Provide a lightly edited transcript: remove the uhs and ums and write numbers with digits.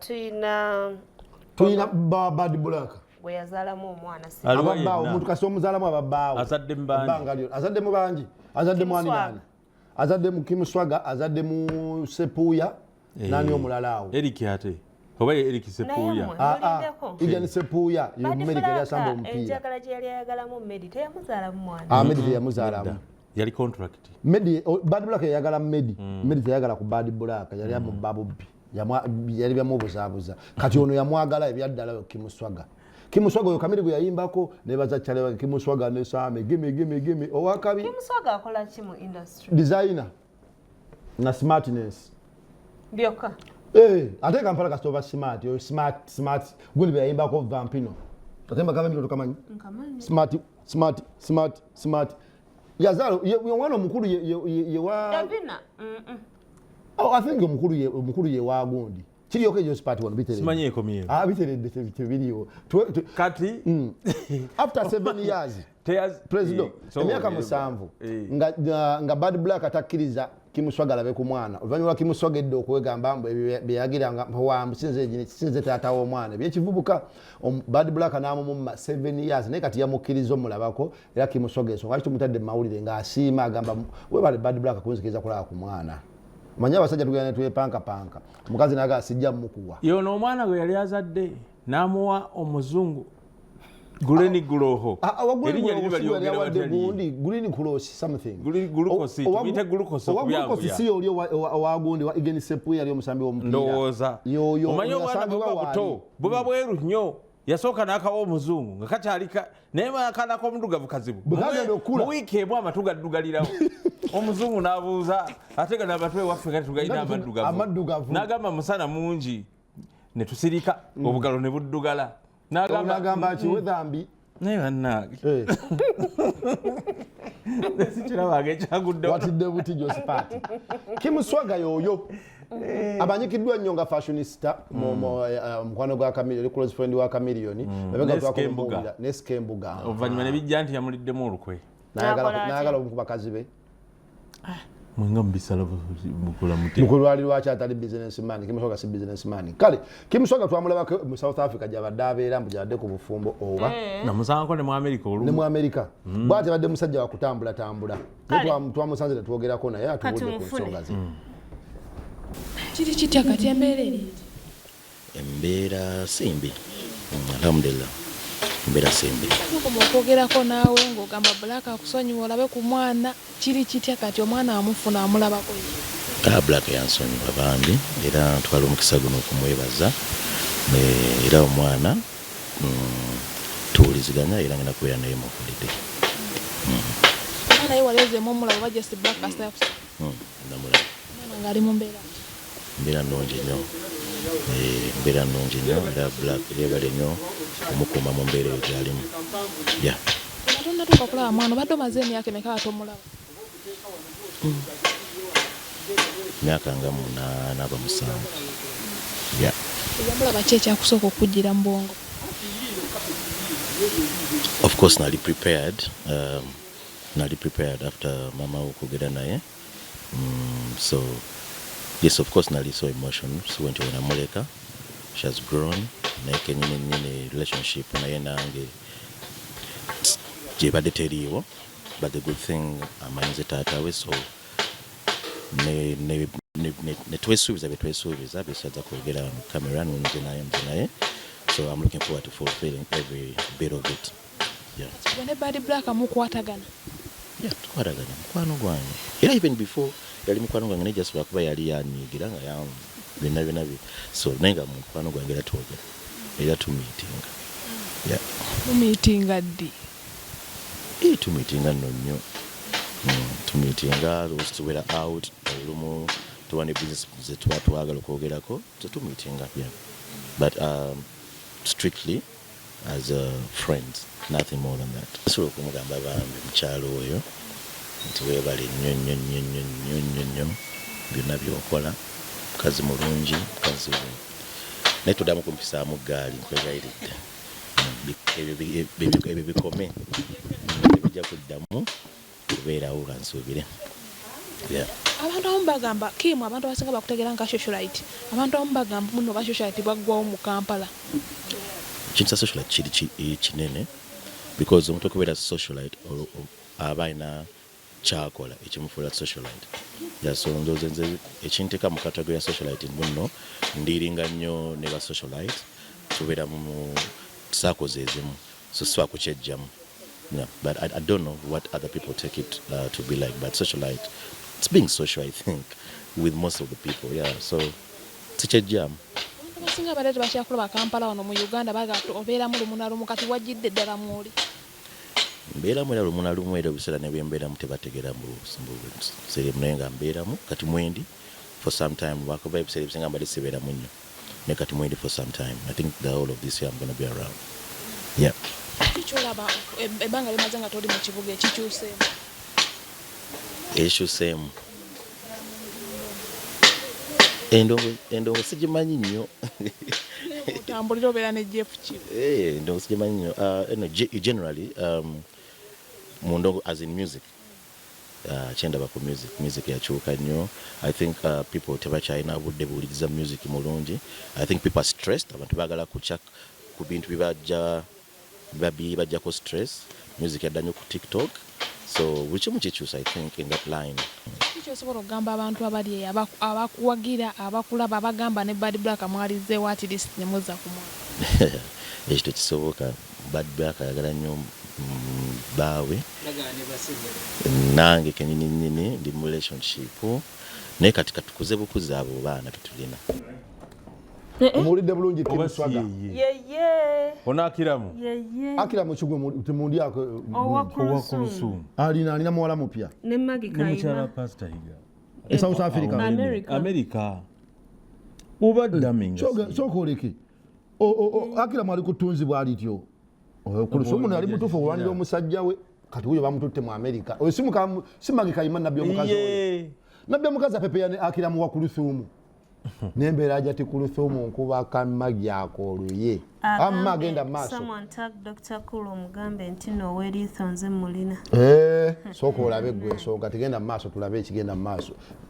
Tuyina Tuyina Bad Black. Gwe yazaalamu omwana si Aliwo Ababbaawo. yenna. Omuntu kasi omuzaalamu ababbaawo. Azadde mu bangi. Ebbanga lyonna. Azadde mu bangi. Azadde mu ani? Kim Swaga. Nani azadde mu? Kim Swaga azadde mu Sepuya. Nani omulala awo? Eric, ate oba ye Eric Naye Sepuya? mmwe Ah, ah, mulindeko. Igan Sepuya ye Bad Mumerika Black, yasamba omupiira. Enjagala gye yali ayagalamu Medi, teyamuzaalamu mwana. Ah, Medi teyamuzaalamu. Yali contract. Medi, oh, Bad Black yayagala Medi. Medi teyagala ku Bad Black, yali amubba bubbi. Yali byamubuzaabuza. Kati ono yamwagala ebyaddala, Kim Swaga. Kim Swaga oyo Kamiri gwe yayimbako nebaza kyale Kim Swaga ne Same gimme gimme gimme owakabi. Kim Swaga akola ki mu industry? Designer na smartness. Byokka? Eh, ate Kampala kasita oba smart, oyo smart smart gundi bye yayimbako Vampino. Katemba kavampino tokamanyi? Nkamanyi. Smart smart smart smart. Yazaala ye omwana omukulu ye wa Davina. Oh, I think omukulu ye wa gundi. Kiriyoko ekyo smart wano biteredde. Simanyi ekomyewo. Ah, biteredde, tebiriiwo. Kati After 7 years, President, so, emyaka 7 nga Bad Black atakkiriza Kim Swaga alabe ku mwana, oluvannyuma lwa Kim Swaga edda okwegamba mbu ebyo byeyagiranga wambu sinze taata w'omwana ebyekivubuka, Bad Black n'amumumma 7 years, naye kati yamukkiriza omulabako. Era Kim Swaga ensonga lwaki tumutadde mu mawulire ng'asiima, agamba, "Webale Bad Black kunzikiriza kulaba ku mwana." Manye abasajja tugenda ne twepankapanka, omukazi naga sijja mukuwa. Yono omwana gwe yali azadde n'amuwa omuzungu Guleni Guloho. Ah, ah, wa Green Erinnya Glucose liri yali balyogera awadde batya lye? gundi Green Cross something. Green Glucose, tumuyite glucose Owa okubyanguya. Glucose si oli owa gundi wa Igen Sepu yali omusambi w'omupiira? Ndowooza Yoyo omanyi obwana yasangibwa buba buto, waali. buba bweru nnyo. Yasooka n'akawa omuzungu nga kakyali naye akaana k'omuddugavu kazibu. Bwe kagenda okukula. Mu wiiki emu amatu gaddugalirawo. Omuzungu n'abuuza, ate gano amatu ewaffe nga tetugalina amaddugavu? Amaddugavu. N'agamba musana mungi, ne tusirika, obugalo ne buddugala. N'agamba ki wethambi. Naye bannange, Eh, sikirabanga ekyaguddewo. Watidde buti Josephat. Kim Swaga yoyo amanyikiddwa nnyo nga fashionista, mukwano gwa Chameleone, oli close friend wa Chameleone. Mabega Ne twakumubuulira. Skembuga. Ne Skembuga. Oluvannyuma ne bijja nti yamuliddemu olukwe. N'akola atya? N'ayagala omu ku bakazi be. Mwenga mubisala mukola mutya? Mukulu lwali lwaki atali businessman? Kim Swaga si businessman. Kale Kim Swaga twamulabako mu South Africa gyabadde abeera, mbu gyabadde ku bufumbo oba Namusangako ne mu America ne olumu. Mu Amerika. Bwati abadde musajja wa kutambulatambula. Naye Kale. twamusanze ne twogerako naye, atubuulire ku Katumufune. nsonga ze. Kiri kitya kati? Embeera eri etya? Embeera si mbi. Alhamdulillah, embeera si mbi. Mukoma okwogerako naawe ng'ogamba Black akusonyiwa olabe ku mwana. Kiri kitya kati? Omwana amufuna, amulabako ye? Ah, Black yansonyiwa bambi, era ntwala omukisa guno okumwebaza. Era omwana tuwuliziganya, era ngenda kubeera naye mu holiday. Omwana ye wali ozeemu omulaba oba just Black kasita yakusonyiwa? Namulaba. Omwana ng'ali mu mbeera ki? Mbeera nnungi nnyo. Mbeera nnungi nnyo, era Black yeebale nnyo omukuuma mu mbeera eyo gy'alimu ya. Nga tonnatuuka kulaba mwana, obadde omaze emyaka emeka nga tomulaba? Myaka nga 8 aba 7 ya. Eyamulaba, ki ekyakusooka okujjira mu bwongo? Of course nali prepared, nali prepared after mama okwogera naye. So yes, of course nali so emotional, so nti wenamuleka she has grown, naye kenyini nyini relationship naye nange gyebadde teriiwo. But the good thing, amanyize taata we, so ne twesuubiza byetwesuubiza byesaza kwogera mu camera nze naye, nze naye. So I'm looking forward to fulfilling every bit of it, yeah. Gwe ne Bad Black mukwatagana? Yeah, tukwatagana, mukwano gwange, era even before yali mukwano gwange, naye just lwakuba yali yanyiigira nga byonna byonna so naye nga mukwano gwange, era twogera, era tumeetinga, yeah. Mumeetinga ddi? Eh, tumeetinga nno nnyo. Tumeetinga, tubeera out olumu, tuba ne business zetuba twagala okwogerako, so tumeetinga, yeah. But strictly as friends, nothing more than that. Nsobola okumugamba bambi mukyalo oyo nti weebale nnyo nnyo nnyo nnyo nnyo nnyo nnyo byonna byokola, mukazi mulungi, mukazi naye toddamu kumpisaamu gaali, nkwegayiridde. Ebyo bikome. Tebijja kuddamu kubeerawo, kansuubire. Yeah. Abantu abamu bagamba, Kim, abantu abasinga bakutegera nka socialite. Abantu abamu bagamba muno ba socialite baggwawo mu Kampala. Ekintu kya socialite kiri kinene because omuntu okubeera socialite aba alina kyakola ekimufuula socialite. Yeah, so ndowooza nze ekinteeka mu category ya socialite, muno ndiringa nnyo ne ba socialite, tubeera mu circles ezimu, so sisobola kukyejjamu. Yeah, but I don't know what other people take it to be like, but socialite, it's being social, I think, with most of the people. Yeah, so sikyejjamu. Abantu abasinga badde tebakyakulaba Kampala wano mu Uganda, bagamba obeeramu lumu na lumu, kati wajjidde ddala mwoli. Mbeeramu era lumu na lumu, era ebiseera ne bwembeeramu tebategeera sirimu, naye nga mbeeramu kati mwendi for some time, lwakuba ebiseera ebisinga mbadde sibeeramu nnyo, naye kati mwendi for some time. I think the whole of this year I'm gonna be around, yeah. Kikyolaba ebbanga limaze nga toli mu kibuga ekikyuseemu? Ekikyuseemu, endongo sigimanyi nnyo. Otambulira obeera ne Jeff ki? Eh, endongo sigimanyi nnyo. No, generally mu ndongo as in music, kyendaba ku music, music yakyuka nnyo. I think people tebakyalina budde buwuliriza music mulungi. I think people are stressed. Abantu baagala kukya ku bintu bibajja bibajjako stress. Music yadda nnyo ku TikTok, so buli kimu kikyusa, I think, in that line. Kikyosobola okugamba abantu abali eyo abakuwagira, abakulaba, abagamba ne Bad Black mwalizeewo at least ne muzza ku mwana? Ekyo tekisoboka. Bad Black ayagala nnyo baawe. Nange kenyini nyini ndi mu relationship, naye kati katukuze bukuzi abo baana tetulina. Omuwulidde bulungi? Oba si Kimuswaga. yeye? Yeye. Onaakiramu. Yeye. Akira mukigwe temundyako. Owa owa Kulusumu. Kulusumu. Alina muwala mupya. Ne Maggie. Ne mukyala Kayima. Pastor Higa. E South Africa. America. America oba daminga. Sooka oleke. Akira mwali kutunzibwa alityo Kulusumu nali mutuufu okulwanira omusajja we. Kati wuyo bamututte mu America. Oyo si Maggie Kayima, nabbi omukazi oyo? Ye. Nabbi omukazi apepeya ne Akira muwa Kulusumu nembeera aja ti Kulusumu nkuba kamagi akoluye amma agenda mu maaso. Someone tag Dr. Kulu, omugambe nti noweeriitho nze mulina. Eh, sooka olabe gwe ensonga tegenda mu maaso, tulabe ekigenda mu maaso.